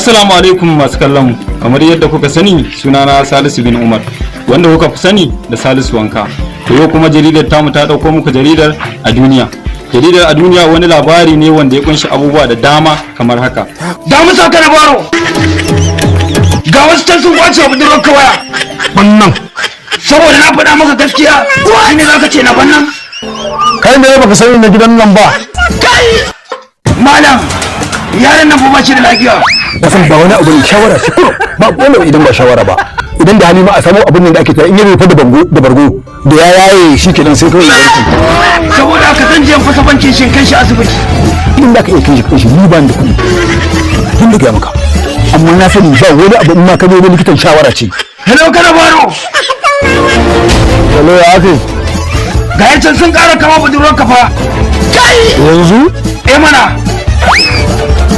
Assalamu alaikum masu kallon mu. Kamar yadda kuka sani, sunana Salisu bin Umar, wanda kuka fi sani da Salisu Wanka. To, yau kuma jaridar tamu ta dauko muku jaridar A Duniya. Jaridar A Duniya wani labari ne wanda ya kunshi abubuwa da dama kamar haka. Da mu saka na baro, ga wasu can sun kwace wa budurwar ka waya. Wannan. Saboda na faɗa maka gaskiya shi ne zaka ce na bannan. Kai ne baka sani na gidan nan ba. Kai malam, yaron nan fa ba shi da lafiya. Kasan ba wani abu ne, shawara ce kurum, ba wani idan ba shawara ba. Idan da hali ma a samu abin da ake tare, in ya rufe da bango da bargo da ya yaye shi kenan, sai kawai ya warke. Saboda haka zan je in fasa bankin shin kai shi asibiti. In da ka iya kai shi, kai shi. Ni ba ni da kuɗi tun da gaya maka, amma na sani ba wani abu, in ma ka zo wani likitan, shawara ce. Hello, kana baro. Hello, ya ake? Ga yan sun ƙara kama budurwar ka fa. Kai! Yanzu? Eh mana.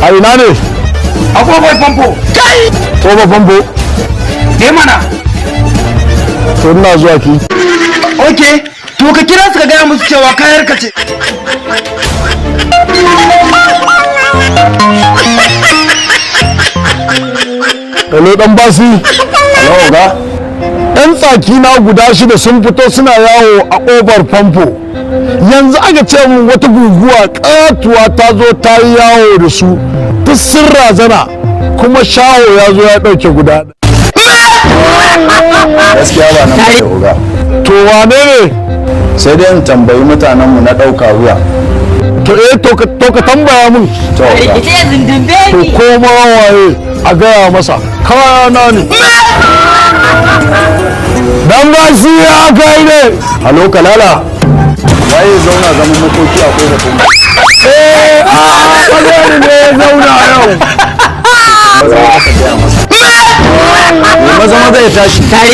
A ina ne? A kofar famfo, kai. Ko famfo? Eh mana. To, ina zuwa ki. Okay, to ka kira su ka gaya musu cewa kayar ka ce. Hello, dan basi. Hello, oga. Yan tsaki na guda shida sun fito suna yawo a ƙofar famfo. Yanzu aka ce mun wata guguwa katuwa ta zo ta yi yawo da su, duk sun razana, kuma shaho ya zo ya ɗauke guda. Gaskiya ba nan bane, oga. To, wane ne? Sai dai in tambayi mutanenmu na ɗauka wuya. To, eh, to ka tambaya mun. To, oga. To, koma waye, a gaya masa kayana ne. Dan basi, ya kai ne? Hello, kalala. Waye zauna zaman makoki a kofar famfo? Eh, a ɓangare ne ya zauna yau. Maza aka gaya masa. Maza maza ya tashi. Kai,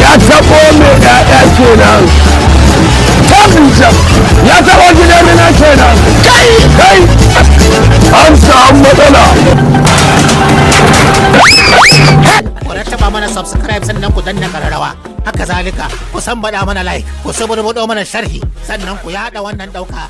ya taɓo mai ƴaƴa kenan. Tabbata ya taɓo gidan na kenan. Kai, kai, an samu matsala. Ku rattaba mana subscribe, sannan ku danna kararrawa. Haka zalika ku san mana like, ku suburbuɗo mana sharhi, sannan ku yaɗa wannan ɗauka.